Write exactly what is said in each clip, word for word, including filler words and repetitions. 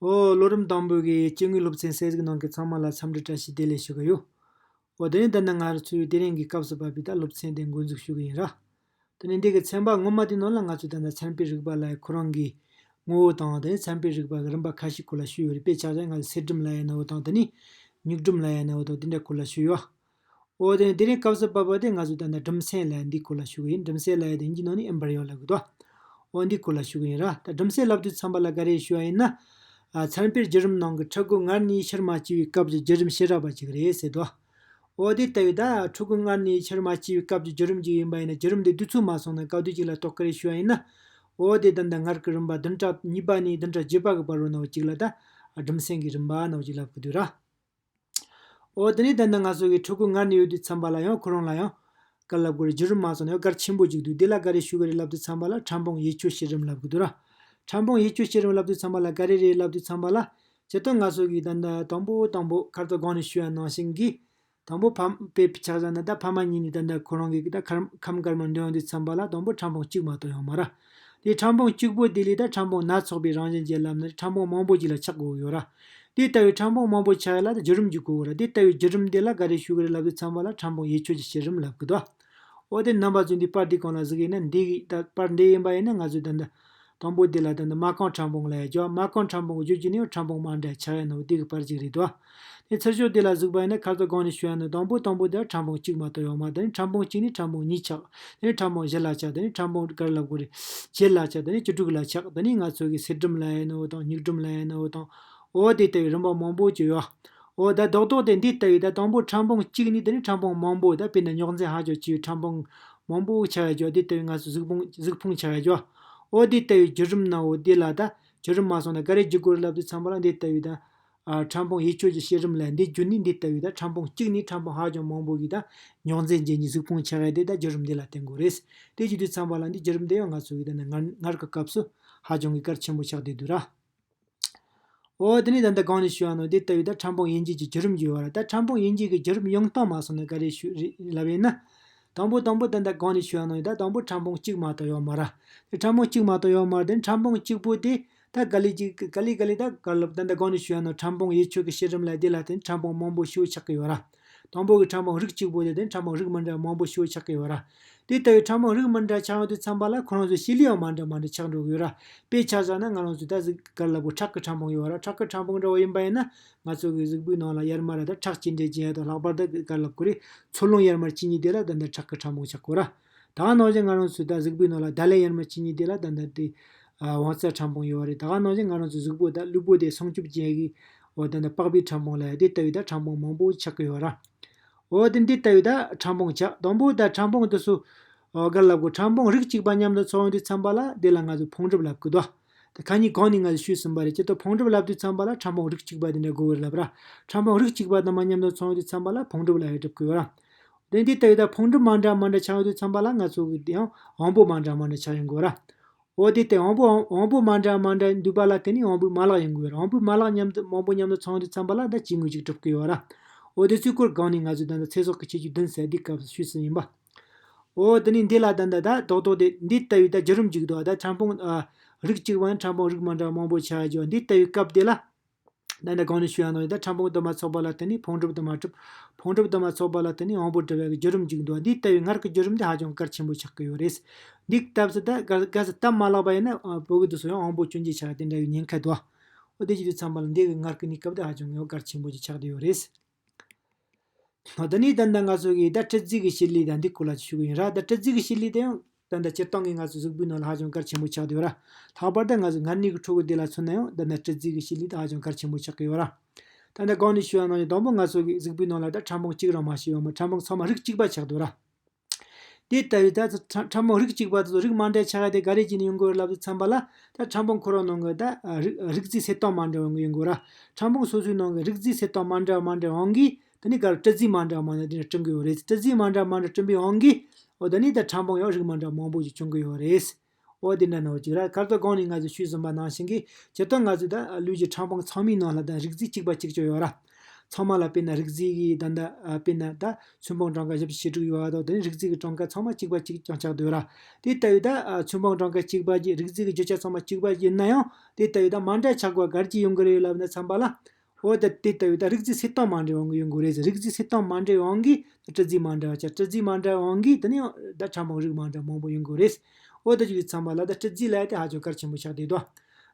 ཨོ། ལོ་རིམ་དང་པོའི་གི་སྐྱེ་དངོས་སློབ་ཚན་གསན་གཟིགས་གནང་མཁན་ཚང་མ་ལ་འཚམས་འདྲི་བཀྲ་ཤིས་བདེ་ལེགས་ཞུ་གི་ཡོད། ཨོ། དེ་ནས་ད་ནི་ང་རང་ཚོའི་དེ་རིང་གི་སྐབས་སུ་བབས་པའི་ད་སློབ་ཚན་དེ་འགོ་འཛུགས་ཞུ་གི་ཡིན་ར། དེ་ནས་འདི་གི་ཚན་པ་སྔོན་མ་དེ་ནང་ལ་ང་ཚོས་ད་ནི་ཚན་པའི་རིག་པ་ལབ་ཡ་ཁོ་རང་གི་ངོ་བོ་དང་། དེ་ནས་ཚན་པའི་རིག་པ་གི་རིམ་པ་ཁ་ཤས་སྐོར་ལ་ཞུས་ཡོད་རེད། དཔེ་ཆ་བཞག་ན་ང་ཚོས་ཚད་སྒྲོམ་ལབ་ཡ་ནོ་དང་། དེ་ནས་མིག་སྒྲོམ་ལབ་ཡ་ནོ་དང་། དེ་འདྲ་སྐོར་ལ་ཞུས་ཡོད། ཨོ། དེ་ནས་དེ་རིང་སྐབས་སུ་བབས་པ་དེ་ང་ཚོས་ད་ནི་སྒྲོམ་གསལ་ལབ་ཡ་འདི་སྐོར་ལ་ཞུ་གི་ཡིན། སྒྲོམ་གསལ་ལབ་ཡ་དེ་དབྱིན་ཇིའི་ནང་ནས་ཨེམ་བྷར་ཡོ་ལབ་གི་འདུག་ཨོ། འདི་སྐོར་ལ་ཞུ་གི་ཡིན་ར། ད་སྒྲོམ་གསལ་ལབ་དུས་ཙམ་པ་ལ་ག་རེ་ཞུ་བ་ཡིན་ན། ཨ། ཚན་པའི་བརྒྱུད་རིམ་ནང་གི་ཕྲུ་གུ་སྔར་ནས་ཕྱིར་མ་སྐྱེས་པའི་སྐབས་ཀྱི་བརྒྱུད་རིམ་ཕྱི་དྲགས་པ་ཅིག་རེད་ཟེར་དོ། ཨོ། དེ་ལྟ་བུའི་ད་ཕྲུ་གུ་སྔར་ནས་ཕྱིར་མ་སྐྱེས་པའི་སྐབས་ཀྱི་བརྒྱུད་རིམ་ཅིག་ཡིན་པ་ཡིན་ན། བརྒྱུད་རིམ་དེ་དུས་ཚོད་མ་སོང་ན་ག་དུས་ཅིག་ལ་གཏོགས་ཀྱི་རེད་ཞུ་བ་ཡིན་ན། ཨོ། དེ་ད་ལྟ་སྔར་གྱི་རིམ་པ་བདུན་ཕྲག་གཉིས་པ་ནས་བདུན་ཕྲག་བརྒྱད་པ་གི་བར་རོ་ནང་ཅིག་ལ་ད་སྒྲོམ་གསལ་གྱི་རིམ་པ་ནང་ཅིག་ལབ་གི་འདུག་ར། ཨོ། དེ་ནས་ད་ནི་ང་ཚོ་གི་ཕྲུ་གུ་སྔར་ནས་ཡོད་དུས་ཙམ་པ་ལ་ཡང་ཁོ་རང་ལ་ཡང་ག་ལབ་དགོས་རེད། བརྒྱུད་རིམ་མ་སོང་ན་ཡང་གལ་ཆེན་པོ་ཅིག་འདུག་དེ་ལ་ག་རེ་ཞུ་གི་རེད་ལབ་དུས་ཙམ་པ་ལ་ཕྲ་འབུང་ཡིད་སྤྱོད་བྱེད་རིམ་ལབ་གི་འདུག་ར། ཕྲ་འབུང་ཡིད་སྤྱོད་བྱེད་རིམ་ལབ་དུས་ཙམ་པ་ལ་ག་རེ་རེད་ལབ་དུས་ཙམ་པ་ལ། སྤྱིར་བཏང་ང་ཚོ་གི་ད་ལྟ་དང་པོ་དང་པོ་ཁ་སང་གོང་ནས་ཞུ་ཡ་ནང་བཞིན་གྱི། དང་པོ་ཕ། དཔེ་ཆ་བཞག་ན་ད་ཕ་མ་གཉིས་ནས་ད་ལྟ་ཁོ་རང་གི་ད་ཁམས་ཁམས་དཀར་མོར་འདོན་དུས་ཙམ་པ་ལ་དང་པོ་ཕྲ་འབུང་གཅིག་མ་གཏོགས་ཡོད་མ་རེད། དེ་ཕྲ་འབུང་གཅིག་པོ་དེ་ལས་ད་ཕྲ་འབུང་སྣ་ཚོགས་པའི་རང་བཞིན་ཅན་ལབ་ན་ཕྲ་འབུང་མང་པོ་ཅིག་ལ་ཆགས་དགོས་ཡོད་ར། དེ་ལྟ་བུའི་ཕྲ་འབུང་མང་པོ་ཆགས་ཡ་ལ་ད་བརྒྱུད་རིམ་ཅིག་དགོས་ར། དེ་ལྟ་བུའི་བརྒྱུད་རིམ་དེ་ལ་ག་རེ་ཞུ་གི་རེད་ལབ་དུས་ཙམ་པ་ལ་ཕྲ་འབུང་ཡིད་སྤྱོད་ཀྱི་བྱེད་རིམ་ལབ་གི་འདུག་ཨོ། དེ་རྣམ་པ་ཚོས་འདི་པར་འདི་སྒང་ལ་གཟིགས་ཡིན་ན། འདི་གི་ད་པར་འདི་ཡིན་པ་ཡིན་ན་ང་ཚོས་ད་ལྟ་དང་པོ་དེ་ལ་ད་ལྟ་མ་རྐང་ཕྲ་འབུང་ལབ་ཡ་ཅིག་མ་རྐང་ཕྲ་འབུང་གི་བརྒྱུད་ཀྱི་ནི་ཕྲ་འབུང་མ་འདྲ་ཆགས་ཡ་ནོ་དེ་གི་པར་ཅིག་རེད་དོ། དེ་ཚུར་ཕྱོགས་དེ་ལ་གཟིགས་པ་ཡིན་ན་ཁ་སང་གོང་ནས་ཞུ་ཡ་ནི་དང་པོ་དང་པོ་དེ་ཕྲ་འབུང་གཅིག་མ་གཏོགས་ཡོད་མ་རེད། དེ་ནི་ཕྲ་འབུང་གཅིག་ནས་ཕྲ་འབུང་གཉིས་ཆགས། དེ་ནི་ཕྲ་འབུང་བཞི་ལ་ཆགས། དེ་ནི་ཕྲ་འབུང་ག་རེ་ལབ་དགོས་རེད། བརྒྱད་ལ་ཆགས། དེ་ནི་བཅུ་དྲུག་ལ་ཆགས། དེ་ནི་ང་ཚོ་གི་ཚད་སྒྲོམ་ལབ་ཡ་ནོ་དང་། མིག་སྒྲོམ་ལབ་ཡ་ནོ་དང་། ཨོ། དེ་ལྟ་བུའི་རིམ་པ་མང་པོ་ཅིག་ཡོད། ཨོ། ད་རྡོག་རྡོག་དེ་འདི་ལྟ་བུའི་ད་དང་པོ་ཕྲ་འབུང་གཅིག་ནས་དེ་ནི་ཕྲ་འབུང་མང་པོ། ད་དཔེར་ན་རྙོག་འཛིང་ཧ་ཅང་ཆེ་བའི་ཕྲ་འབུང་མང་པོ་ཆགས་ཡ་ཅོ། དེ་ལྟ་བུའི་ང་ཚོ་གཟུགས་ཕུང་གཟུགས་ཕུང་ཆགས་ཡ་ཅོ། ཨོ། དེ་ལྟ་བུའི་བརྒྱུད་རིམ་ནའོ་དེ་ལ་ད་བརྒྱུད་རིམ་མ་སོང་ན་ག་རེ་བརྒྱུད་དགོས་རེད་ལབ་དུས་ཙམ་པ་ལ་འདི་ལྟ་བུའི་ད། ཨ། ཕྲ་འབུང་ཡིད་སྤྱོད་ཀྱི་བྱེད་རིམ་ལ་འདི་བརྒྱུད་ནས་འདི་ལྟ་བུའི་ད་ཕྲ་འབུང་གཅིག་ནས་ཕྲ་འབུང་ཧ་ཅང་མང་པོ་གི་ད་རྙོག་འཛིང་ཅན་གྱི་གཟུགས་ཕུང་ཆགས་ཡ་དེ་ད་བརྒྱུད་རིམ་འདི་ལ་བརྟེན་དགོས་རེད། དེ་བྱེད་དུས་ཙམ་པ་ལ་འདི་བརྒྱུད་རིམ་འདི་ཡང་ང་ཚོ་གི་ད་ནི་སྔར་སྔར་གྱི་སྐབས་སུ་ཧ་ཅང་གི་གལ་ཆེན་པོ་ཆགས་བསྡད་འདུག་ར། ཨོ། དེ་ནས་ད་ལྟ་གོང་ནས་ཞུ་བ་ནང་དེ་ལྟ་བུའི་ད་ཕྲ་འབུང་ཡིན་རྒྱུ་གི་བརྒྱུད་རིམ་ཡོད་ར། ད་ཕྲ་འབུང་ཡིན་རྒྱུ་གི་བརྒྱུད་རིམ་ཡོང་སྟངས་མ་སོང་ན་ག་རེ་ཞུ་རེད་ལབ་ཡིན་ན། དང་པོ་དང་པོ་ད་ལྟ་གོང་ནས་ཞུ་བ་ནང་ད་དང་པོ་ཕྲ་འབུང་གཅིག་མ་གཏོགས་ཡོད་མ་ར། དེ་ཕྲ་འབུང་གཅིག་མ་གཏོགས་ཡོད་མ་ར། དེ་ཕྲ་འབུང་གཅིག་པོ་དེ་ད་ག་ལེ་གཅིག་ག་ལེ་ག་ལེ་ད་ག་ལབ། ད་ལྟ་གོང་ནས་ཞུ་བ་ནང་ཕྲ་འབུང་ཡིད་སྤྱོད་ཀྱི་བྱེད་རིམ་ལ་དེ་ལ་བརྟེན་ཕྲ་འབུང་མང་པོ་ཞིག་ཆགས་ཀྱི་ཡོད་ར། དང་པོ་གི་ཕྲ་འབུང་རིགས་གཅིག་པོ་དེ་དེ་ཕྲ་འབུང་རིགས་མི་འདྲ་མང་པོ་ཞིག་ཆགས་ཀྱི་ཡོད་ར། དེ་ལྟ་བུའི་ཕྲ་འབུང་རིགས་མི་འདྲ་ཆགས་ཡོང་དུས་ཙམ་པ་ལ་ཁོ་རང་ཚོའི་བྱེད་ལས་ཡང་མ་འདྲ་མ་འདྲ་ཆགས་འགྲོ་གི་ཡོད་ར། དཔེ་ཆ་བཞག་ན་ང་རང་ཚོའི་ད་གཟུགས་ག་ལབ་དགོས། ཁྲག་གི་ཕྲ་འབུང་ཡོད་ར། ཁྲག་གི་ཕྲ་འབུང་འདྲ་བོ་ཡིན་པ་ཡིན་ན་ང་ཚོ་གི་གཟུགས་པོའི་ནང་ལ་ཡར་མར་ད་ཁྲག་སྐྱེལ་འདྲེན་བྱེད་ཡ་དང་། ལྷག་པར་ད་ག་ལབ་དགོས་རེད། འཚོ་རླུང་ཡར་མར་སྐྱེལ་མཁན་དེ་ལ་ད་ལྟ་ཁྲག་གི་ཕྲ་འབུང་ཆགས་དགོས་ར། ད་ག་ནང་བཞིན་ང་རང་ཚོའི་ད་གཟུགས་པོའི་ནང་ལ་བརྡ་ལན་ཡར་མར་སྐྱེལ་མཁན་དེ་ལ་ད་ལྟ་དེ་ཨ་དབང་རྩ་ཕྲ་འབུང་ཡོད་རེད། ད་ག་ནང་བཞིན་ང་རང་ཚོའི་གཟུགས་པོ་ད་ལུས་པོ་དེ་སྲུང་སྐྱོབ་བྱེད་ཡ་གི། འོ། ད་ནི་པགས་པའི་ཕྲ་འབུང་ལ་དེ་ལྟ་བུའི་ད་ཕྲ་འབུང་མང་པོ་ཆགས་ཀྱི་ཡོད་ར། འོ། དེ་འདི་ལྟ་བུའི་ད་ཕྲ་འབུང་ཆགས། དང་པོ་ད་ཕྲ་འབུང་དེ་ཚོ། འོ། ག་ལབ་དགོས། ཕྲ་འབུང་རིགས་གཅིག་པ་མཉམ་དུ་ཚོགས་ཡོང་དུས་ཙམ་པ་ལ་དེ་ལ་ང་ཚོས་ཕུང་གྲུབ་ལབ་ཀྱི་འདུག་ད་ཁ་ཉིན་གོང་ནས་ང་ཚོས་ཞུས་ཟིན་པ་རེད། སྤྱིར་བཏང་ཕུང་གྲུབ་ལབ་དུས་ཙམ་པ་ལ་ཕྲ་འབུང་རིགས་གཅིག་པ་དེ་འདྲ་དགོས་ཀྱི་རེད་ལབ་ར། ཕྲ་འབུང་རིགས་གཅིག་པ་དེ་མ་མཉམ་དུ་ཚོགས་ཡོང་དུས་ཙམ་པ་ལ་ཕུང་གྲུབ་ལབ་ཡ་སྒྲུབ་ཀྱི་ཡོད་ར། དེ་འདི་ལྟ་བུའི་ད་ཕུང་གྲུབ་མ་འདྲ་མ་འདྲ་ཆགས་ཡོང་དུས་ཙམ་པ་ལ་ང་ཚོ་གི་དེ་ཡང་དབང་པོ་མ་འདྲ་མ་འདྲ་ཆགས་ཡོང་གི་ཡོད་ར། འོ། དེ་ལྟ་དབང་པོ་དབང་པོ་མ་འདྲ་མ་འདྲ་འདུས་པ་ལ་བརྟེན་ནས་དབང་པོའི་མ་ལག་ཡོང་གི་ཡོད་རེད། དབང་པོའི་མ་ལག་མཉམ་དུ་མང་པོ་མཉམ་དུ་ཚང་དུས་ཙམ་པ་ལ་ད་སྐྱེ་དངོས་ཅིག་གྲུབ་ཀྱི་ཡོད་ར། འོ། དེ་ཚོའི་སྐོར་གང་ནས་ང་ཚོས་ད་ལྟ་ཚེ་སྲོག་གི་ཁྱད་ཆོས་བདུན་ཟེར་འདི་སྐབས་སུ་ཞུས་ཟིན་ཡིན་པ། འོ། དེ་ནས་འདི་ལ་ད་ལྟ་ད་རྡོག་རྡོག་དེ་འདི་ལྟ་བུའི་ད་བརྒྱུད་རིམ་ཅིག་འདུག་ད་ཕྲ་འབུང་ཨ་རིགས་གཅིག་པ་ཡང་ཕྲ་འབུང་རིགས་མ་འདྲ་མང་པོ་ཆགས་ཡོད། འདི་ལྟ་བུའི་སྐབས་དེ་ལ། ད་ལྟ་གོང་ནས་ཞུ་ཡ་ནང་བཞིན་ད་ཕྲ་འབུང་དུ་མ་ཚོགས་པ་ལ་བརྟེན་ནས་ཕུང་གྲུབ་དུ་མ་གྲུབ། ཕུང་གྲུབ་དུ་མ་ཚོགས་པ་ལ་བརྟེན་ནས་དབང་པོ་གྲུབ་པའི་བརྒྱུད་རིམ་ཅིག་འདུག་འདི་ལྟ་བུའི་སྔར་གྱི་བརྒྱུད་རིམ་འདི་ཧ་ཅང་གལ་ཆེན་པོ་ཆགས་ཀྱི་ཡོད་རེད། འདི་སྐབས་སུ་ད་ག་གལ་སྲིད་སྟབས་མ་ལེགས་པ་ཡིན་ན་ཨ་བོད་ཀྱི་དུས་སུ་ཡང་དབང་པོ་སྐྱོན་ཅན་ཆགས་དེ་འདྲ་ཡི་ཉེན་ཁ་འདུག་འོ། དེ་བྱེད་དུས་ཙམ་པ་ལ་འདི་གི་སྔར་གྱི་གནས་སྐབས་དེ་ཧ་ཅང་གི་གལ་ཆེན་པོ་ཅིག་ཆགས་བསྡད་ཡོད་རེད། ད་ནི་ད་ལྟ་ང་ཚོ་གིས་ད་སྤྲི་རྫས་ཀྱི་བྱེད་ལས་དང་འདི་སྐོར་ལ་ཞུ་གི་ཡིན་ར། ད་སྤྲི་རྫས་ཀྱི་བྱེད་ལས་དེ་ཡང་ད་ལྟ་སྤྱིར་བཏང་གི་ང་ཚོའི་གཟུགས་པོའི་ནང་ལ་ཧ་ཅང་གལ་ཆེན་པོ་ཆགས་བསྡད་ཡོད་ར། ལྷག་པར་དུ་ང་ཚོ་སྔར་ནས་ཀྱི་ཕྲུ་གུ་དེ་ལ་མཚོན་ན་ཡང་ད་ལྟ་སྤྲི་རྫས་ཀྱི་བྱེད་ལས་དེ་ཧ་ཅང་གལ་ཆེན་པོ་ཆགས་ཀྱི་ཡོད་ར། ད་ལྟ་གོང་ནས་ཞུ་ཡ་ནང་བཞིན་དང་པོ་ང་ཚོ་གི་གཟུགས་པོའི་ནང་ལ་ད་ཕྲ་འབུང་གཅིག་རང་མ་ཞིག་ཡོད་མ། ཕྲ་འབུང་ཚང་མ་རིགས་གཅིག་པ་ཆགས་འདུག་ར། དེ་ལྟ་བུའི་ད་ཕྲ་ཕྲ་འབུང་རིགས་གཅིག་པ་དེ་ཚོ་རིགས་མ་འདྲ་ཆགས་ཡ་དེ་ག་རེ་བྱས་ནས་ཡོང་གི་ཡོད་ལབ་དུས་ཙམ་པ་ལ། ད་ཕྲ་འབུང་ཁོ་རང་ནང་གི་ད་རིགས་རིགས་རྫས་ཚད་དང་མ་འདྲ་ཡོང་གི་ཡོང་གི་ཡོད་ར། ཕྲ་འབུང་སོ་སོའི་ནང་གི་རིགས་རྫས་ཚད་དང་མ་འདྲ་མ་འདྲ་ཡོང་གིས་ད་ནི་ག་རེ་སྤྲི་རྫས་མ་འདྲ་མ་འདྲ་དེ་འདྲ་བསྐྲུན་གི་ཡོད་རེད། སྤྲི་རྫས་མ་འདྲ་མ་འདྲ་བསྐྲུན་པའི་དབང་གིས། འོ། ད་ནི་ད་ཕྲ་འབུང་ཡང་རིགས་མ་འདྲ་མང་པོ་ཞིག་བྱུང་གི་ཡོད་རེད། འོ། དེ་འདྲ་ནང་གཅིག་ར། ཁ་སང་གོང་ནས་ང་ཚོས་ཞུས་ཟིན་པ་ནང་བཞིན་གྱི་སྤྱིར་བཏང་ང་ཚོས་ད་ལུས་ཀྱི་ཕྲ་འབུང་ཚང་མའི་ནང་ལ་ད་རིགས་རྫས་གཅིག་པ་གཅིག་ཀྱང་ཡོད་ར། ཚང་མ་ལ་དཔེར་ན་རིགས་རྫས་ཀྱི་ད་ལྟ་ཨ་དཔེར་ན་ད་ཚོན་སྤང་གྲངས་ཀ་བཞི་བཅུ་ཞེ་དྲུག་ཡོད་པ་དང་དེ་ནས་རིགས་རྫས་ཀྱི་གྲངས་ཀ་ཚང་མ་གཅིག་པ་གཅིག་རྐྱང་ཆགས་བསྡད་ཡོད་ར། དེ་ལྟ་བུའི་ད་ཨ་ཚོན་སྤང་གྲངས་ཀ་གཅིག་པ་གཅིག་རིགས་རྫས་ཀྱི་བརྗོད་བྱ་ཚང་མ་གཅིག་པ་ཡིན་ན་ཡང་དེ་ལྟ་བུའི་ད་མ་འདྲ་ཆགས་པ་ག་རེ་ཅིག་ཡོང་གི་རེད་ལབ་ན་ཚང་པ་ལ། འོ་ད་དེ་ལྟ་བུའི་ད་རིགས་རྫས་སེལ་སྟངས་མ་འདྲ་བའི་དབང་གིས་ཡོང་གི་རེད། རིགས་རྫས་སེལ་སྟངས་མ་འདྲ་བའི་དབང་གིས་ད་སྤྲི་རྫས་མ་འདྲ་བ་ཆགས། སྤྲི་རྫས་མ་འདྲ་བའི་དབང་གིས་དེ་ནས་ད་ཕྲ་ཕུང་རིགས་མ་འདྲ་མང་པོ་ཡོང་གི་རེད། འོ་ད་ཅིག་ཚང་པ་ལ་ད་སྤྲི་རྫས་ལབ་ཡ་དེ་ཧ་ཅང་གལ་ཆེན་པོ་ཆགས་བསྡད་འདུག་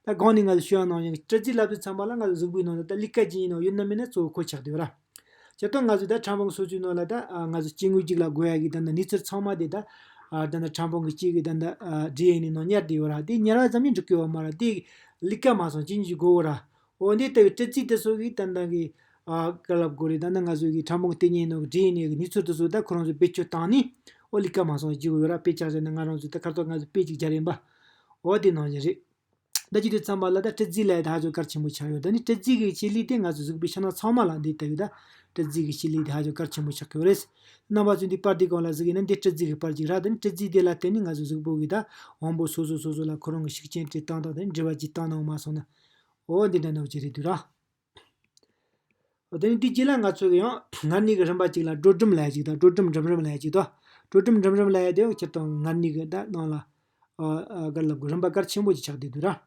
ད་གོང་ནས་ང་ཚོ་ཞུ་ཡ་ནང་བཞིན་སྤྲི་རྫས་ལབ་དུས་ཚང་པ་ལ་ང་ཚོ་གཟུགས་པོའི་ནང་དུ་ད་ལས་ཀ་ཅི་ཡིན་ནའང་ཡོད་ན་མེད་ན་གཙོ་བོ་ཁོ་ཆགས་བསྡད་ཡོད་ར། སྤྱིར་བཏང་ང་ཚོས་ད་ཕྲ་ཕུང་སོ་སོའི་ནང་ལ་ད་ཨ་ང་ཚོ་སྐྱེ་དངོས་གཅིག་ལ་དགོས་ཡ་གི་ད་ད་གནས་ཚུལ་ཚང་མ་དེ་ད་ཨ་ད་ད་ཕྲ་ཕུང་གི་གཅིག་གི་ད་ད་ཨ་ཌི་ཨེན་ཨེ་ནང་ཉར་བསྡད་ཡོད་ར། དེ་ཉར་བ་ཙམ་གྱིས་འགྲིག་གི་ཡོད་མ་རེད། དེ་ལས་ཀ་མ་སོང་ཅི་འཇུག་དགོས་ར། འོ་འདི་ལྟ་བུའི་སྤྲི་རྫས་དེ་ཚོ་གིས་ད་ད་གི་ཨ་ག་ལབ་དགོས་རེད། ད་ད་ང་ཚོ་གི་ཕྲ་ཕུང་གི་ལྟེ་གནས་ནང་གི་ཌི་ཨེན་ཨེ་གི་གནས་ཚུལ་དེ་ཚོ་ད་ཁོ་རང་ཚོ་བེད་སྤྱོད་བཏང་ནས་འོ་ལས་ཀ་མ་སོང་འཇུག་གི་ཡོད་ར། དཔེ་ཆ་བཞག་ན་ང་རང་ཚོ་ད་ཁ་ཐོག་ང་ཚོ་དཔེ་གཅིག་སྦྱར་ཡིན་པ། འོ་དེ་ནང་བཞིན་རེད། ད་ཅི་དུས་ཙམ་པ་ལ་ད་སྤྲི་རྫས་ལབ་ཡ་དེ་ཧ་ཅང་གལ་ཆེན་པོ་ཆགས་ཡོད། ད་ནི་སྤྲི་རྫས་ཀྱི་བྱེད་ལས་དེ་ང་ཚོ་གཟུགས་པོའི་ཤ་ནང་ཚང་མ་ལ་འདི་ལྟ་བུའི་ད་སྤྲི་རྫས་ཀྱི་བྱེད་ལས་དེ་ཧ་ཅང་གལ་ཆེན་པོ་ཆགས་ཀྱི་ཡོད་རེད། རྣམ་པ་ཚོས་འདི་པར་འདི་སྒང་ལ་གཟིགས་ཡིན་ན་འདི་སྤྲི་རྫས་ཀྱི་པར་ཅིག་ར། ད་ནི་སྤྲི་རྫས་དེ་ལ་བརྟེན་ནས་ང་ཚོ་གཟུགས་པོ་གི་ད་དབང་པོ་སོ་སོ་སོ་སོ་ལ་ཁོ་རང་གི་ཤུགས་རྐྱེན་སྤྲད་སྟངས་དང་ད་ནི་འབྲེལ་བ་ཅིག་བཏང་གནང་མ་སོང་ན། འོ་འདི་འདྲ་འདྲ་བོ་ཅིག་རེད་འདུག་ར། འོ་དེ་ནི་འདི་རྗེས་ལ་ང་ཚོ་གི་ཡང་མངལ་གནས་ཀྱི་རིམ་པ་གཅིག་ལ་འགྲོ་གྲུམ་ལབ་ཡ་གཅིག་དང་། འགྲོ་གྲུམ་འགྲིམ་རིམ་ལབ་ཡ་གཅིག་དང་། འགྲོ་གྲུམ་འགྲིམ་རིམ་ལབ་ཡ་དེ་ཡང་སྤྱིར་བཏང་མངལ་གནས་ཀྱི་ད་ནང་ལ་ཨ་ཨ་ག་ལབ་དགོས། རིམ་པ་གལ་ཆེན་པོ་ཅིག་ཆགས་བསྡད་འདུག་ར།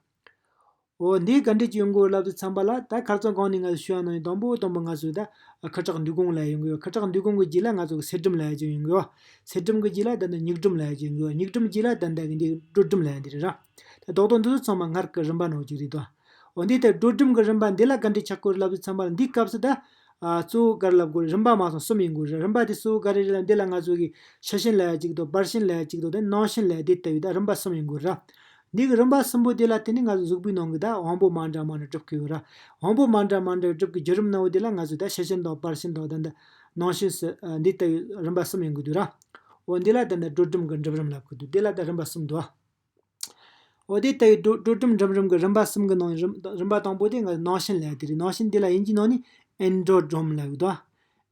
འོ་འདི་ག་འདྲ་ཅིག་ཡོང་གི་ཡོད་ལབ་དུས་ཙམ་པ་ལ་ད་ཁ་སང་གོང་ནས་ང་ཚོས་ཞུ་ཡ་ནང་བཞིན་དང་པོ་དང་པོ་ང་ཚོས་ད་ཁུ་ཁྲག་འདུས་གོང་ལབ་ཡ་ཡོང་གི་ཡོད། ཁུ་ཁྲག་འདུས་གོང་གི་རྗེས་ལ་ང་ཚོ་གི་སེར་གྲུམ་ལབ་ཡ་ཅིག་ཡོང་གི་ཡོད། སེར་གྲུམ་གྱི་རྗེས་ལ་ད་ལྟ་མྱིག་གྲུམ་ལབ་ཡ་ཅིག་ཡོང་གི་ཡོད། མྱིག་གྲུམ་རྗེས་ལ་ད་ལྟ་གི་འདི་འགྲོ་གྲུམ་ལབ་ཡ་འདི་རེད་ར། ད་རྡོག་རྡོག་འདི་ཚོ་ཚང་མ་མངལ་གྱི་རིམ་པ་ནང་གཅིག་རེད་དོ། འོ་འདི་ལྟར་འགྲོ་གྲུམ་གྱི་རིམ་པ་འདི་ལ་ག་འདྲས་ཆགས་ཀྱི་ཡོད་རེད་ལབ་དུས་ཙམ་པ་ལ་འདིའི་སྐབས་སུ་ད་ཨ་གཙོ་བོ་ག་རེ་ལབ་དགོས་རེད། རིམ་པ་མ་སོང་གསུམ་ཡིན་དགོས་རེད། རིམ་པ་དེ་གཙོ་བོ་ག་རེ་རེད་ལབ་འདི་ལ་ང་ཚོ་གི་ཤི་ཤིན་ལབ་ཡ་གཅིག་དང་། བར་ཤིན་ལབ་ཡ་གཅིག་དང་། དེ་ནང་ཤིན་ལབ་ཡ་དེ་ལྟ་བུའི་ད་རིམ་པ་གསུམ་ཡིན་དགོས་རེད། འདི་གི་རིམ་པ་གསུམ་པོ་དེ་ལ་བརྟེན་ནས་ང་ཚོ་གཟུགས་པོའི་ནང་གི་ད་དབང་པོ་མ་འདྲ་མ་འདྲ་གྲུབ་ཀྱི་ཡོད་ར། དབང་པོ་མ་འདྲ་མ་འདྲ་གྲུབ་ཀྱི་བརྒྱུད་རིམ་ནང་བོ་དེ་ལ་ང་ཚོས་ད་ཤི་ཤིན་དང་བར་ཤིན་དང་ད་ད་ནང་ཤིན་སུ་ཨ་འདི་ལྟ་བུའི་རིམ་པ་གསུམ་ཡིན་དགོས་འདུག་ར། འོ་འདི་ལ་ད་ད་འགྲོ་གྲུམ་གྱི་འགྲིམ་རིམ་ལབ་ཀྱི་འདུག་དེ་ལ་ད་རིམ་པ་གསུམ་འདུག་འོ་དེ་ལྟ་བུའི་འགྲོ་འགྲོ་གྲུམ་འགྲིམ་རིམ་གྱི་རིམ་པ་གསུམ་གྱི་ནང་རིམ་རིམ་པ་དང་པོ་དེ་ང་ཚོ་ནང་ཤིན་ལབ་ཡ་དེ་རེད། ནང་ཤིན་དེ་ལ་དབྱིན་ཇིའི་ནང་ནས་ཨེན་ཌོ་ཌོམ་ལབ་ཡོད་དོ།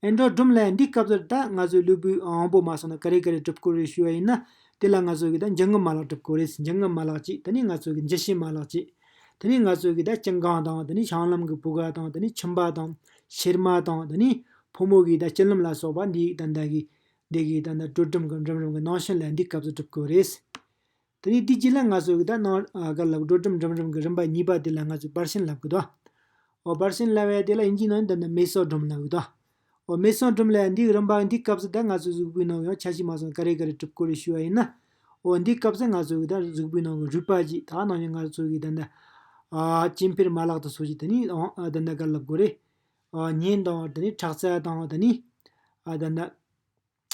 ཨེན་ཌོ་ཌོམ་ལབ་ཡ་འདིའི་སྐབས་སུ་ད་ང་ཚོའི་ལུས་པོའི་དབང་པོ་མ་སོང་ན་ག་རེ་ག་རེ་གྲུབ་ཀྱི་ཡོད་རེད་ཞུ་བ་ཡིན་ན། དེ་ལ་ང་ཚོ་གི་ད་འབྱིན་རྔུབ་མ་ལག་གྲུབ་ཀྱི་ཡོད་རེད། འབྱིན་རྔུབ་མ་ལག་གཅིག་དེ་ནས་ང་ཚོ་གི་འཇུ་བྱེད་མ་ལག་གཅིག་དེ་ནས་ང་ཚོ་གི་ད་ཅིང་ཁང་དང་། དེ་ནས་བྱང་ལམ་གྱི་བུ་ག་དང་། དེ་ནས་མཆིན་པ་དང་། གཤེར་མ་དང་། དེ་ནས་ཕོ་མོ་གི་ད་སྤྱི་ལམ་ལ་སོགས་པ་འདི་ད་ད་གི་འདི་གི་ད་ད་འགྲོ་གྲུམ་གྱི་འགྲིམ་རིམ་གྱི་ནང་ཤིན་ལབ་ཡ་འདིའི་སྐབས་སུ་གྲུབ་ཀྱི་ཡོད་རེད། དེ་ནས་དེའི་རྗེས་ལ་ང་ཚོ་གི་ད་ནང་ཨ་ག་ལབ་འགྲོ་གྲུམ་འགྲིམ་རིམ་གྱི་རིམ་པ་གཉིས་པ་དེ་ལ་ང་ཚོས་བར་ཤིན་ལབ་ཀྱི་འདུག་འོ་བར་ཤིན་ལབ་ཡ་དེ་ལ་དབྱིན་ཇིའི་ནང་ནས་ད་ནི་མེ་སོ་ཌོམ་ལབ་ཀྱི་འདུག་འོ་མེ་སོ་ཌོམ་ལབ་ཡ་འདིའི་རིམ་པ་འདིའི་སྐབས་སུ་ད་ང་ཚོའི་གཟུགས་པོའི་ནང་ཡང་ཆ་ཤས་མ་སོང་ག་རེ་ག་རེ་གྲུབ་ཀྱི་ཡོད་རེད་ཞུ་བ་ཡིན་ན། འོ་འདིའི་སྐབས་སུ་ང་ཚོ་གི་ད་གཟུགས་པོའི་ནང་གི་རུས་པ་ཅིག་ད་ནང་བཞིན་ང་ཚོ་གི་ད་ད་ཨ་སྐྱེ་འཕེལ་མ་ལག་དང་སོགས་ཀྱི་དེ་ནས་ཨ་ད་ད་ག་ལབ་དགོས་རེད། ཨ་གཉན་དང་། དེ་ནས་ཁྲག་རྩ་དང་། དེ་ནས་ཨ་ད་ད།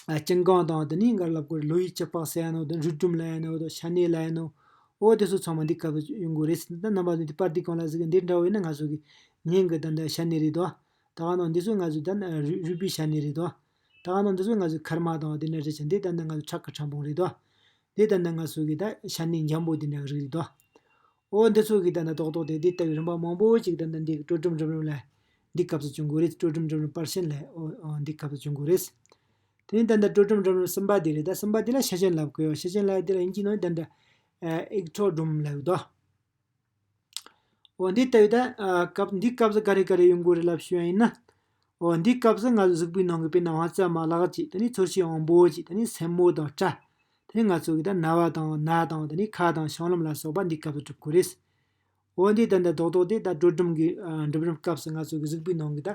ཨ་ཅིང་ཁང་དང་། དེ་ནས་ག་རེ་ལབ་དགོས་རེད། ལོ་ཡི་ཅི་པག་ཟེར་ཡ་ནོ། དེ་རུས་གྲུམ་ལབ་ཡ་ནོ། དེ་ཤ་གནད་ལབ་ཡ་ནོ། འོ་དེ་ཚོ་ཚང་མ་འདི་སྐབས་སུ་ཡོང་གི་རེད། ད་རྣམ་པ་ཚོ་འདི་པར་འདི་སྒང་ལ་གཟིགས། འདི་འདྲ་བོ་ཡིན་ན་ང་ཚོ་གི་སྙིང་གི་ད་ལྟ་ཤ་གནད་རེད་དོ། ད་ག་ནང་འདི་ཚོ་ང་ཚོ་ད་རུས་རུས་པའི་ཤ་གནད་རེད་དོ། ད་ག་ནང་འདི་ཚོ་ང་ཚོ་མཁལ་མ་དང་འདི་འདྲ་རེད་ཤག་འདི་ད་ལྟ་ང་ཚོ་ཁྲག་གི་ཕྲ་ཕུང་རེད་དོ། འདི་ད་ལྟ་ང་ཚོ་གི་ད་ཤ་གནད་འཇམ་པོ་འདི་འདྲ་གི་རིགས་རེད་དོ། འོ་འདི་ཚོ་གི་ད་ལྟ་རྡོག་རྡོག་དེ་འདི་ལྟ་བུའི་རིམ་པ་མང་པོ་ཅིག་ད་ལྟ་འདི་གི་འགྲོ་གྲུམ་འགྲིམ་རིམ་ལ་འདི་སྐབས་སུ་བྱུང་གི་རེད། འགྲོ་གྲུམ་འགྲིམ་རིམ་པར་ཤིན་ལ། འོ་འོ་འདི་སྐབས་སུ་བྱུང་གི་རེད། དེ་ནས་ད་ལྟ་འགྲོ་གྲུམ་འགྲིམ་རིམ་གསུམ་པ་དེ་རེད། ད་གསུམ་པ་དེ་ལ་ཤི་ཤིན་ལབ་གི་ཡོད། ཤི་ཤིན་ལབ་དེ་ལ་དབྱིན་ཇིའི་ནང་ད་ལྟ་ཨེག་ཊོ་ཌོམ་ལབ་ཡོད་དོ། འོ་འདི་ལྟ་བུའི་ད་ཨ་སྐབས་འདི་སྐབས་སུ་ག་རེ་ག་རེ་ཡོང་གི་རེད་ལབ་ཞུ་ཡ་ཡིན་ན། འོ་འདི་སྐབས་སུ་ང་ཚོ་གཟུགས་པོའི་ནང་གི་དཔེར་ན་དབང་རྩ་མ་ལག་ཅིག་དེ་ནས་ཚོར་ཤེས་དབང་པོ་ཅིག་དེ་ནས་སེན་མོ་དང་སྐྲ། དེ་ནས་ང་ཚོ་གི་ད་རྣ་བ་དང་སྣ་དང་། དེ་ནས་ཁ་དང་བྱང་ལམ་ལ་སོགས་པ་འདི་སྐབས་སུ་གྲུབ་ཀྱི་རེད། འོ་འདི་ད་ལྟ་རྡོག་རྡོག་དེ་ད་འགྲོ་གྲུམ་གྱི་ཨ་འགྲིམ་རིམ་སྐབས་སུ་ང་ཚོ་གི་གཟུགས་པོའི་ནང་གི་ད་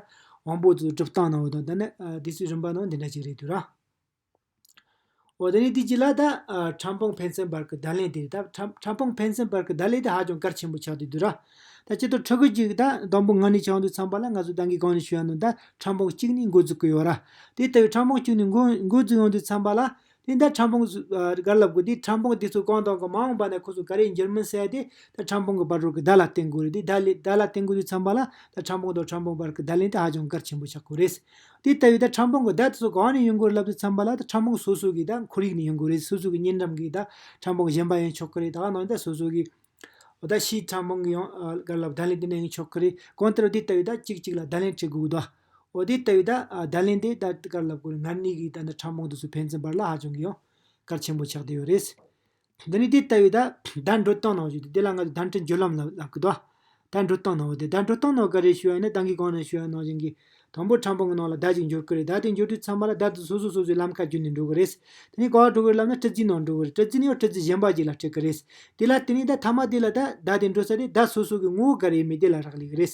དབང་པོ་དེ་ཚོ་གྲུབ་སྟངས་ནང་འོ་དང་། ད་ནི་ཨ་དེ་ཚོའི་རིམ་པ་ནང་འདི་འདྲ་ཅིག་རེད་འདུག་ར། འོ་དེ་ནས་དེའི་རྗེས་ལ་ད་ཨ་ཕྲ་ཕུང་ཕན་ཚུན་བར་གྱི་བརྡ་ལན་དེ་རེད། ད་ཕྲ་ཕྲ་ཕུང་ཕན་ཚུན་བར་གྱི་བརྡ་ལན་དེ་ཧ་ཅང་གལ་ཆེན་པོ་ཆགས་བསྡད་འདུག་ར། ད་སྤྱིར་བཏང་ཕྲུ་གུ་གཅིག་ད་དང་པོ་མངལ་ནས་ཆགས་ཡོང་དུས་ཙམ་པ་ལ་ང་ཚོ་ད་གིན་གོང་ནས་ཞུ་ཡ་ནང་ད་ཕྲ་ཕུང་གཅིག་ནས་འགོ་འཛུགས་ཀྱི་ཡོད་ར། དེ་ལྟ་བུའི་ཕྲ་ཕུང་གཅིག་ནས་འགོ་འགོ་འཛུགས་ཡོང་དུས་ཙམ་པ་ལ། དེ་ད་ཕྲ་ཕུང་ཨ་ག་རེ་ལབ་དགོས། དེ་ཕྲ་ཕུང་དེ་ཚོ་གང་དང་གང་མ་འོངས་པ་ན་ཁོ་ཚོ་ག་རེ་འགྱུར་མིན་ཟེར་ཡ་དེ་ད་ཕྲ་ཕུང་གི་བར་དུ་གི་བརྡ་ལ་བརྟེན་དགོས་རེད། དེ་བརྡ་ལ་བརྡ་ལ་བརྟེན་དགོས་དུས་ཙམ་པ་ལ་ད་ཕྲ་ཕུང་དང་ཕྲ་ཕུང་བར་གྱི་བརྡ་ལན་དེ་ཧ་ཅང་གལ་ཆེན་པོ་ཆགས་དགོས་རེད། དེ་ལྟ་བུའི་ད་ཕྲ་ཕུང་གི་བརྡ་དེ་ཚོ་གང་ནས་ཡོང་དགོས་རེད་ལབ་དུས་ཙམ་པ་ལ། ད་ཕྲ་ཕུང་སོ་སོ་གི་ད་ཁོར་ཡུག་ནས་ཡོང་དགོས་རེད། སོ་སོ་གི་གཉེན་འགྲམ་གི་ད་ཕྲ་ཕུང་གཞན་པ་ཡིན་ཆོག་གི་རེད། ད་ག་ནང་ད་སོ་སོ་གི་འོ་ད་ཕྱིའི་ཕྲ་ཕུང་གི་ཡང་ཨ་ག་རེ་ལབ་བརྡ་ལན་དེ་འདྲ་ཡིན་ཆོག་གི་རེད། གང་ལྟར་དེ་ལྟ་བུའི་ད་གཅིག་གཅིག་ལ་བརྡ་ལན་སྤྲད་དགོས་ཀྱི་འདུག་འོ་དེ་ལྟ་བུའི་ད་ཨ་བརྡ་ལན་དེ་ད་ག་རེ་ལབ་དགོས་རེད། མངལ་གནས་ཀྱི་ད་ནི་ཕྲ་ཕུང་དེ་ཚོ་ཕན་ཚུན་བར་ལ་ཧ་ཅང་གི་ཡང་གལ་ཆེན་པོ་ཆགས་བསྡད་ཡོད་རེད། འདི་ནི་དེ་ལྟ་བུའི་ད་བརྡ་འགྲོ་སྟངས་ནང་བཞིན་དེ་ལ་ང་ཚོ་བརྡ་འཕྲིན་བརྒྱུད་ལམ་ལབ་ལབ་ཀྱི་འདུག་བརྡ་འགྲོ་སྟངས་ནང་བཞིན་དེ་བརྡ་འགྲོ་སྟངས་ནང་ག་རེ་ཞུ་ཡ་ཡིན་ན། ད་གིན་གོང་ནས་ཞུ་ཡ་ནང་བཞིན་གྱི་ དང་པོ་ཕྲ་ཕུང་གི་ནང་ལ་བརྡ་ཅིག་འབྱོར་གི་རེད། བརྡ་དེ་འབྱོར་དུས་ཙམ་པ་ལ་བརྡ་དེ་སོ་སོ་སོ་སོའི་ལམ་ཁ་བརྒྱུད་ནས་འགྲོ་གི་རེད། དེ་ནས་ག་པར་འགྲོ་གི་རེད་ལབ་ན་སྤྲི་རྫི་ནང་འགྲོ་གི་རེད། སྤྲི་རྫི་ནས་ཡང་སྤྲི་རྫི་གཞན་པ་ཅིག་ལ་འཕྲད་གི་རེད། དེ་ལ་དེ་ནས་ད་མཐའ་མ་དེ་ལ་ད་བརྡ་དེ་འགྲོ་ས་དེ་བརྡ་སོ་སོ་གི་ངོ་བོ་ག་རེ་ཡིན་མིན་དེ་ལ་རག་ལས་གི་རེད།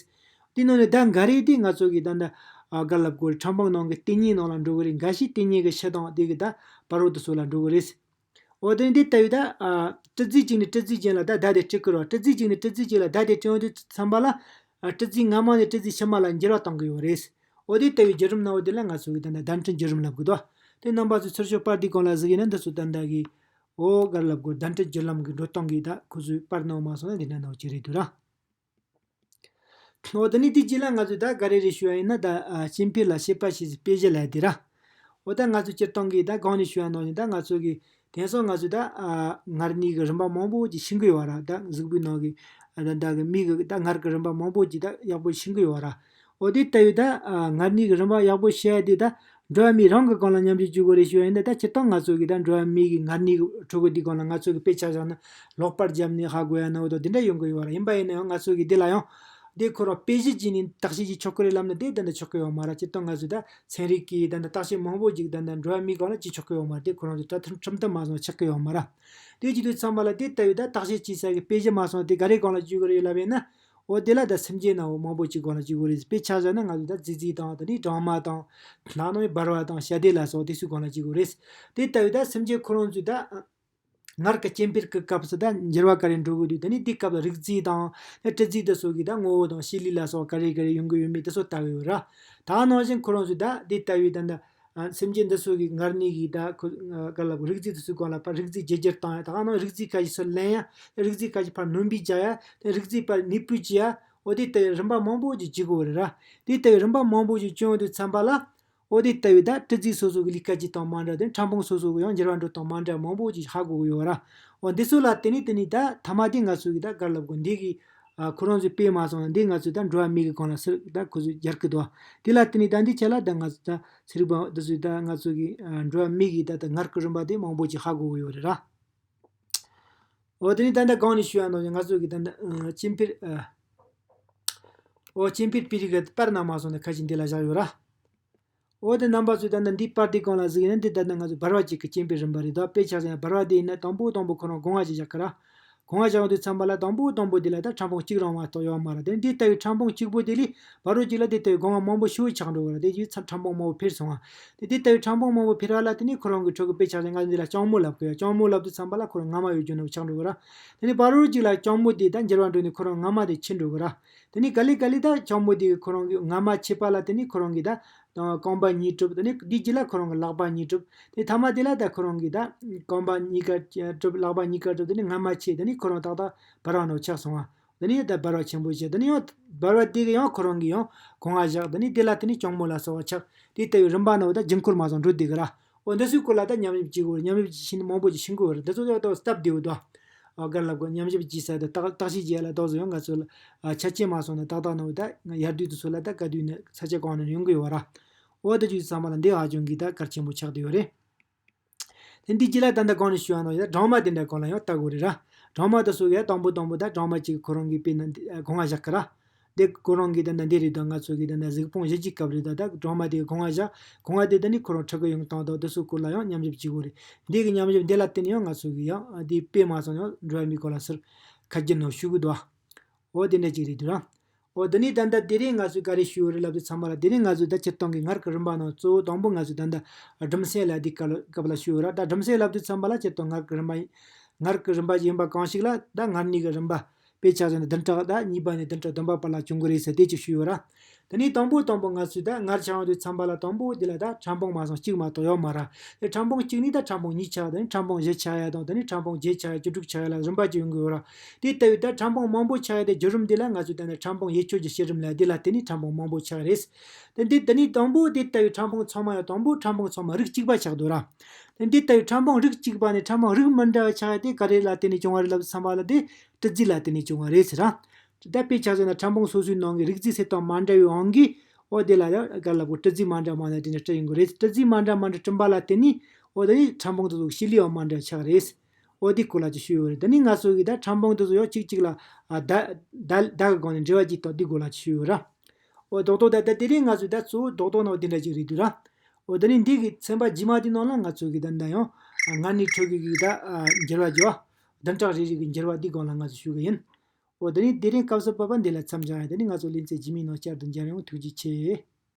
དེ་ནང་ནས་ད་འགའ་རེ་དེ་ང་ཚོ་གི་ད་ད་ཨ་ག་ལབ་དགོས་རེད། ཕྲ་ཕུང་ནང་གི་ལྟེ་གཉིས་ནང་ལ་འགྲོ་གི་རེད། འགའ་ཞིག་ལྟེ་གཉིས་གི་ཕྱི་དང་དེ་གི་ད་བར་བ་དེ་ཚོ་ལ་འགྲོ་གི་རེད། འོ་དེ་འདི་ལྟ་བུའི་ད་ཨ་སྤྲི་རྫི་གཅིག་ནས་སྤྲི་རྫི་གཞན་ལ་ད་བརྡ་དེ་སྤྲད་ཀྱི་རེད། སྤྲི་རྫི་གཅིག་ནས་སྤྲི་རྫི་གཅིག་ལ་བརྡ་དེ་སྤྲད་ཡོང་དུས་ཙམ་པ་ལ་ཨ་སྤྲི་རྫི་སྔ་མ་ནས་སྤྲི་རྫི་ཕྱི་མ་ལ་འགྱུར་བ་གཏོང་གི་ཡོད་རེད། འོ་དེ་ལྟ་བུའི་བརྒྱུད་རིམ་ནང་འོ་དེ་ལ་ང་ཚོ་གི་ད་ལྟ་བརྡ་འཕྲིན་བརྒྱུད་རིམ་ལབ་གི་འདུག་དེ་རྣམ་པ་ཚོས་ཚུར་ཤོག་པར་དེའི་སྒང་ལ་གཟིགས་ཡིན་ན་འདི་ཚོ་ད་ལྟ་གི་འོ་ག་རེ་ལབ་དགོས། བརྡ་འཕྲིན་བརྒྱུད་ལམ་གི་འགྲོ་སྟངས་གི་ད་ཁོ་ཚོའི་པར་ནང་མ་སོང་ན་འདི་འདྲ་ནང་གཅིག་རེད་འདུག་ར། འོ་ད་ནི་དེ་རྗེས་ལ་ང་ཚོས་ད་ག་རེ་རེ་ཞུ་བ་ཡིན་ན་ད་ཨ་སྐྱེ་འཕེལ་ལ་དཔྱད་པ་བྱེད་སའི་དཔེ་གཞི་ལབ་དེ་ར། འོ་ད་ང་ཚོས་སྤྱིར་བཏང་གི་ད་གོང་ནས་ཞུ་བ་ནང་བཞིན་ད་ང་ཚོ་གི་དེང་སང་ང་ཚོས་ད་ཨ་མངལ་གནས་ཀྱི་རིམ་པ་མང་པོ་ཅིག་ཤེས་ཀྱི་ཡོད་ར། ད་གཟུགས་པོའི་ནང་གི་ཨ་ད་ད་གི་མིག་གི་ད་མངལ་གྱི་རིམ་པ་མང་པོ་ཅིག་ད་ཡག་པོ་ཤེས་ཀྱི་ཡོད་ར། འོ་དེ་ལྟ་བུའི་ད་ཨ་མངལ་གནས་ཀྱི་རིམ་པ་ཡག་པོ་ཤེས་ཡ་དེ་ད་འགྲོ་བ་མིའི་རང་གི་སྒང་ལ་མཉམ་ཞུགས་བྱེད་དགོས་རེད་ཞུ་བ་ཡིན་ན། ད་སྤྱིར་བཏང་ང་ཚོ་གི་ད་འགྲོ་བ་མི་གི་མངལ་གནས་ཀྱི་ཕྲུ་གུ་འདི་སྒང་ལ་ང་ཚོ་གི་དཔེ་ཆ་བཞག་ན་ལོག་པར་བརྒྱབ་ནས་ཧ་གོ་ཡ་ན་འོ་ད་འདི་འདྲ་ཡོང་གི་ཡོད་ར། ཡིན་པ་ཡིན་ན་ཡང་ང་ཚོ་གི་འདི་ལ་ཡང་འདི་ཁོ་རང་དཔེ་གཞི་བྱས་ནས་བརྟག་དཔྱད་བྱེད་ཆོག་གི་རེད་ལབ་ན་དེ་ད་འདི་ཆོག་གི་ཡོད་མ་ར། སྤྱིར་བཏང་ང་ཚོ་ད་ཚན་རིག་གི་ད་འདི་བརྟག་དཔྱད་མང་པོ་ཅིག་ད་འདི་འགྲོ་བ་མིའི་སྒང་ལ་བྱེད་ཆོག་གི་ཡོད་མ་ར། དེ་ཁོ་རང་ཚོ་ད་ཁྲིམས་མཐུན་མ་སོང་ཆགས་གི་ཡོད་མ་ར། དེ་བྱེད་དུས་ཚང་མ་ལ་དེ་ལྟ་བུའི་ད་བརྟག་དཔྱད་བྱེད་ས་གི་དཔེ་གཞི་མ་སོང་དེ་ག་རེ་སྒང་ལ་བྱེད་དགོས་རེད་ལབ་ཡིན་ན། འོ་དེ་ལ་ད་སེམས་ཅན་ནང་འོ་མང་པོ་ཅིག་སྒང་ལ་བྱེད་དགོས་རེད། དཔེ་ཆ་བཞག་ན་ང་ཚོ་ད་རྫི་རྫི་དང་དེ་ནས་སྦྲང་མ་དང་ལག་ནང་འབར་བ་དང་བྱ་དེ་ལ་སོགས་དེ་ཚོའི་སྒང་ལ་བྱེད་དགོས་རེད། དེ་ལྟ་བུའི་ད་སེམས་ཅན་ཁོ་རང་ཚོའི་ད་མངལ་གྱི་སྐྱེ་འཕེལ་གྱི་སྐབས་སུ་ད་འགྱུར་བ་ག་རེ་འགྲོ་གི་འདུག་དེ་ནས་དེའི་སྐབས་ལ་རིགས་རྫས་དང་དེ་སྤྲི་རྫས་དེ་ཚོ་གི་ད་ངོ་བོ་དང་བྱེད་ལས་ལ་སོགས་ག་རེ་ག་རེ་ཡོང་གི་ཡོད་མེད་དེ་ཚོ་ལྟ་གི་ཡོད་ར། ད་ནང་བཞིན་ཁོ་རང་ཚོའི་ད་དེ་ལྟ་བུའི་ད་ད་ཨ་སེམས་ཅན་འདི་ཚོ་གི་མངལ་གནས་ཀྱི་ད་ཁོ་ཨ་ག་ལ་གོ་རིགས་རྫས་དེ་ཚོའི་སྒང་ལ་ཕར་རིགས་རྫས་བརྗེ་བསྒྱུར་བཏང་ཡ། ད་ག་ནང་རིགས་རྫས་ཁ་ཤས་ཚུར་ལེན་ཡ། རིགས་རྫས་ཁ་ཤས་ཕར་སྣོན་པ་བྱ་ཡ། དེ་རིགས་རྫས་ཕར་ནད་དཔོག་བྱེད་ཡ། འོ་དེ་ལྟ་བུའི་རིམ་པ་མང་པོ་ཅིག་བྱེད་དགོས་རེད་ར། དེ་ལྟ་བུའི་རིམ་པ་མང་པོ་ཅིག་བྱུང་དུས་ཙམ་པ་ལ། འོ་དེ་ལྟ་བུའི་ད་སྤྲི་རྫས་སོ་སོ་གི་ལས་ཀ་བྱེད་སྟངས་མ་འདྲ་དེ་ཕྲ་ཕུང་སོ་སོ་གི་ཡང་འགྱུར་བ་འགྲོ་སྟངས་མ་འདྲ་མང་པོ་ཅིག་ཧ་གོ་གི་ཡོད་ར། འོ་འདི་ཚོ་ལ་བརྟེན་ནས་བརྟེན་ནས་ད་མཐའ་མ་དེ་ང་ཚོ་གི་ད་ག་ལ་གོ་འདི་གི་ཨ་ཁོ་རང་ཚོས་དཔེ་མ་སོང་ན་འདི་ང་ཚོས་ད་འགྲོ་བ་མི་གི་སྒང་ལ་ཟེར་ད་ཁོ་ཚོས་སྦྱར་གི་འདུག་དེ་ལ་བརྟེན་ནས་ད་འདི་ཆ་ལ་ད་ང་ཚོ་ད་ཚན་རིག་པ་འདི་ཚོས་ད་ང་ཚོ་གི་ཨ་འགྲོ་བ་མི་གི་ད་ད་མངལ་གྱི་རིམ་པ་དེ་མང་པོ་ཅིག་ཧ་གོ་གི་ཡོད་རེད་ར། འོ་དེ་ནས་ད་ལྟ་གོང་ནས་ཞུས་པ་ནང་བཞིན་ང་ཚོ་གི་ད་ལྟ་ཨ་སྐྱེ་འཕེལ་ཨ་འོ་སྐྱེ་འཕེལ་སྤེལ་རིགས་ཀྱི་པར་ནང་མ་སོང་ན་ཁ་ཅིག་འདི་ལ་བཞག་ཡོད་ར། འོ་དེ་རྣམ་པ་ཚོས་ད་ལྟ་འདིའི་པར་དེའི་སྒང་ལ་གཟིགས་ཡིན་ན་འདི་ད་ལྟ་ང་ཚོ་འབར་བ་གཅིག་གི་སྐྱེ་འཕེལ་རིམ་པ་རེད། ད་དཔེ་ཆ་བཞག་ན་འབར་བ་དེ་ཡིན་ན་དང་པོ་དང་པོ་ཁོ་རང་སྒོ་ང་ཅིག་བཞག་གི་ར། སྒོ་ང་བཞག་དུས་ཙམ་པ་ལ་དང་པོ་དང་པོ་དེ་ལ་ད་ཕྲ་ཕུང་གཅིག་རང་མ་གཏོགས་ཡོད་མ་རེད། དེ་འདི་ལྟ་བུའི་ཕྲ་ཕུང་གཅིག་པོ་དེ་ལས་བར་དུ་གཅིག་ལ་དེ་ལྟ་བུའི་སྒོ་ང་མང་པོ་ཞེ་པོ་ཆགས་འགྲོ་གི་རེད། དེ་རྗེས་ཕྲ་ཕྲ་ཕུང་མང་པོ་འཕེལ་སོང་བ། དེ་དེ་ལྟ་བུའི་ཕྲ་ཕུང་མང་པོ་འཕེལ་བ་ལ་དེ་ནས་ཁོ་རང་གི་ཁྲོད་ཀྱི་དཔེ་ཆ་བཞག་ན་ང་འདི་ལ་སྐྱོང་མོ་ལབ་གི་ཡོད། སྐྱོང་མོ་ལབ་དུས་ཙམ་པ་ལ་ཁོ་རང་རྔ་མ་ཡོད་རྒྱུ་ནོར་ཆགས་འགྲོ་གི་ར། དེ་ནས་བར་དུ་གཅིག་ལ་སྐྱོང་མོ་དེ་ད་འགྱུར་བ་འགྲོ་ནས་ཁོ་རང་རྔ་མ་དེ་ཆད་འགྲོ་གི་ར། དེ་ནས་ག་ལེ་ག་ལེ་ད་སྐྱོང་མོ་དེ་གི་ཁོ་རང་གི་རྔ་མ་ཆད་པ་ལ་དེ་ནས་ཁོ་རང་གི་ད་རྐང་པ་གཉིས་གྲུབ། དེ་ནས་དེའི་རྗེས་ལ་ཁོ་རང་གི་ལག་པ་གཉིས་གྲུབ། དེ་མཐའ་མ་དེ་ལ་ད་ཁོ་རང་གི་ད་རྐང་པ་གཉིས་ཀ་གྲུབ། ལག་པ་གཉིས་ཀ་གྲུབ། དེ་ནས་རྔ་མ་ཆད། དེ་ནས་ཁོ་རང་ཏག་ཏག་འབར་བ་ནང་ཆགས་སོང་བ། དེ་ནས་ད་འབར་བ་ཆེན་པོ་བྱས། དེ་ནས་ཡང་འབར་བ་དེ་གི་ཡང་ཁོ་རང་གི་ཡང་སྒོ་ང་བཞག་དེ་ནས་དེ་ལ་དེ་ནས་སྐྱོང་མོ་ལ་སོགས་པ་ཆགས། དེ་ལྟ་བུའི་རིམ་པ་ནང་ད་རྒྱུན་འཁོར་མ་སོང་འགྲོ་བསྡད་གི་ར། འོ་འདི་ཚོའི་སྐོར་ལ་ད་ཉམས་ཞིབ་བྱེད་དགོས། ཉམས་ཞིབ་བྱེད་ནི་མང་པོ་ཅིག་ཤེས་དགོས་རེད། འདི་ཚོ་ད་ད་སྟབས་བདེ་བོ་འདུག་ཨ་ག་རེ་ལབ་དགོས། ཉམས་ཞིབ་བྱེད་ས་དང་བརྟག་བརྟག་དཔྱད་བྱེད་ཡ་ལ་ཏོག་ཙམ་ཡང་ང་ཚོ་ལ་ཨ་ཆ་རྐྱེན་མ་སོང་ན་ཏག་ཏག་ནང་ད་ཡར་དུས་དེ་ཚོ་ལ་ད་ག་དུས་ནས་ས་ཆ་གང་ནས་ཡོང་གི་ཡོད་ར། འོ་ད་ཅིག་ཚང་མ་ལ་འདི་ཧ་ཅང་གི་ད་གལ་ཆེན་པོ་ཆགས་བསྡད་ཡོད་རེད། དེ་འདི་རྗེས་ལ་ད་ལྟ་གོང་ནས་ཞུས་པ་ནང་བཞིན་སྦྲང་མ་དེ་འདྲ་སྒང་ལ་ཡང་ལྟ་དགོས་རེད་ར། སྦྲང་མ་དེ་ཚོ་གི་དང་པོ་དང་པོ་ད་སྦྲང་མ་གཅིག་ཁོ་རང་གི་དཔེར་ན་འདི་ཨ་སྒོ་ང་བཞག་གི་ར། འདི་ཁོ་རང་གི་ད་ལྟ་འདི་རེད་དོ། ང་ཚོ་གི་ད་ལྟ་གཟིགས་ཕུང་བཞི་གཅིག་སྐབས་རེད་དོ། ད་སྦྲང་མ་དེ་སྒོ་ང་བཞག་སྒོ་ང་དེ་ད་ནི་ཁོ་རང་ཕྲུ་གུ་ཡོང་སྟངས་དང་དེ་ཚོའི་སྐོར་ལ་ཡང་ཉམས་ཞིབ་བྱེད་དགོས་རེད། འདི་གི་ཉམས་ཞིབ་འདི་ལ་བརྟེན་ནས་ཡང་ང་ཚོ་གི་ཡང་འདི་དཔེ་མ་སོང་ཡང་འགྲོ་བ་མིའི་སྐོར་ལ་ཟུར་ཁ་རྒྱུན་ནང་ཞུ་གི་འདུག་འོ་དེ་འདྲ་ཅིག་རེད་འདུག་ར། འོ་དེ་ནས་ད་ལྟ་དེ་རིང་ང་ཚོས་ག་རེ་ཞུས་ཡོད་རེད་ལབ་དུས་ཙམ་པ་ལ་དེ་རིང་ང་ཚོས་ད་སྤྱིར་བཏང་གི་མངལ་གྱི་རིམ་པ་ནང་གཙོ་བོ་དང་པོ་ང་ཚོས་ད་ལྟ་སྦྲུམ་སྲེག་ལ་དེ་སྐབས་ལ་སྐབས་ལ་ཞུས་ཡོད་ར། ད་སྦྲུམ་སྲེག་ལབ་དུས་ཙམ་པ་ལ་སྤྱིར་བཏང་མངལ་གྱི་རིམ་པ་ཡིན། མངལ་གྱི་རིམ་པ་ཞིག་ཡིན་པ་གང་ཞིག་ལ་ད་མངལ་གནས་ཀྱི་རིམ་པ་དཔེ་ཆ་བཞག་ན་བདུན་ཕྲག་ད་གཉིས་པ་ནས་བདུན་ཕྲག་བདུན་པ་བར་ལ་བྱུང་གི་རེད་ཟེར་དེ་ཅིག་ཞུས་ཡོད་ར། དེ་ནས་དང་པོ་དང་པོ་ང་ཚོས་ད་མངལ་ཆགས་ཡོང་དུས་ཙམ་པ་ལ་དང་པོ་དེ་ལ་ད་ཕྲ་ཕུང་མ་སོང་གཅིག་མ་གཏོགས་ཡོད་མ་ར། དེ་ཕྲ་ཕུང་གཅིག་ནས་ད་ཕྲ་ཕུང་གཉིས་ཆགས་དང་ཕྲ་ཕུང་བཞི་ཆགས་ཡ་དང་དེ་ནས་ཕྲ་ཕུང་བརྒྱད་ཆགས་ཡ་བཅུ་དྲུག་ཆགས་ཡ་ལ་རིམ་པ་ཅིག་ཡོང་གི་ཡོད་ར། དེ་ལྟ་བུའི་ད་ཕྲ་ཕུང་མང་པོ་ཆགས་ཡ་དེ་བརྒྱུད་རིམ་དེ་ལ་ང་ཚོས་ད་ནི་ཕྲ་ཕུང་ཡུལ་ཆོས་ཀྱི་བྱེད་རིམ་ལ་དེ་ལ་བརྟེན་ནས་ཕྲ་ཕུང་མང་པོ་ཆགས་རེད། དེ་འདི་ད་ནི་དང་པོ་དེ་ལྟ་བུའི་ཕྲ་ཕུང་ཚང་མ་ཡང་དང་པོ་ཕྲ་ཕུང་ཚང་མ་རིགས་གཅིག་པ་ཆགས་འདུག་ར། དེ་འདི་ལྟ་བུའི་ཕྲ་ཕུང་རིགས་གཅིག་པ་ནས་ཕྲ་ཕུང་རིགས་མི་འདྲ་བ་ཆགས་ཡ་དེ་ག་རེ་ལ་བརྟེན་ནས་བྱུང་བ་རེད་ལབ་དུས་ཙམ་པ་ལ་དེ་སྤྲི་རྫི་ལ་བརྟེན་ནས་བྱུང་བ་རེད་ཟེར་ར། ད་དཔེ་ཆ་བཞག་ན་ཕྲ་ཕུང་སོ་སོའི་ནང་གི་རིགས་རྫས་སེལ་སྟངས་མ་འདྲ་བའི་དབང་གིས་འོ་དེ་ལ་ཡང་ག་རེ་ལབ་དགོས། སྤྲི་རྫི་མ་འདྲ་མ་འདྲ་དེ་འདྲ་སྤྲད་ཡོང་གི་རེད། སྤྲི་རྫི་མ་འདྲ་མ་འདྲ་བསྐྲུན་པ་ལ་བརྟེན་ནས་འོ་དེ་ནི་ཕྲ་ཕུང་དེ་ཚོ་བྱེད་ལས་ཡང་མ་འདྲ་ཆགས་རེད། འོ་དེ་སྐོར་ལ་ཅིག་ཞུས་ཡོད་རེད། དེ་ནི་ང་ཚོ་གི་ད་ཕྲ་ཕུང་དེ་ཚོ་ཡང་གཅིག་གཅིག་ལ་ཨ་བརྡ་བརྡ་བརྡ་གི་སྒང་ནས་འབྲེལ་བ་ཅིག་དང་དེ་སྐོར་ལ་ཅིག་ཞུས་ཡོད་ར། འོ་རྡོག་རྡོག་ད་ད་དེ་རིང་ང་ཚོས་ད་གཙོ་བོ་རྡོག་རྡོག་ནང་དེ་འདྲ་ཅིག་རེད་འདུག་ར། འོ་དེ་རིང་འདི་གི་ཚན་པ་རྗེས་མ་དེ་ནང་ལ་ང་ཚོ་གི་ད་ད་ཡང་སྔར་ནས་འཕྲོད་གི་གི་ད་འགྱུར་བ་བརྗོད། བདུན་ཕྲག་རེ་རེ་གི་འགྱུར་བ་འདི་སྒང་ལ་ང་ཚོས་ཞུ་གི་ཡིན། འོ་དེ་རིང་དེ་རིང་སྐབས་སུ་བབ་པ་འདི་ལ་མཚམས་བཞག་ཡ། དེ་ནི་ང་ཚོ་ལེ་ཚན་རྗེས་མའི་ནང་བསྐྱར་དུ་མཇལ་ཡོང་། ཐུགས་རྗེ་ཆེ།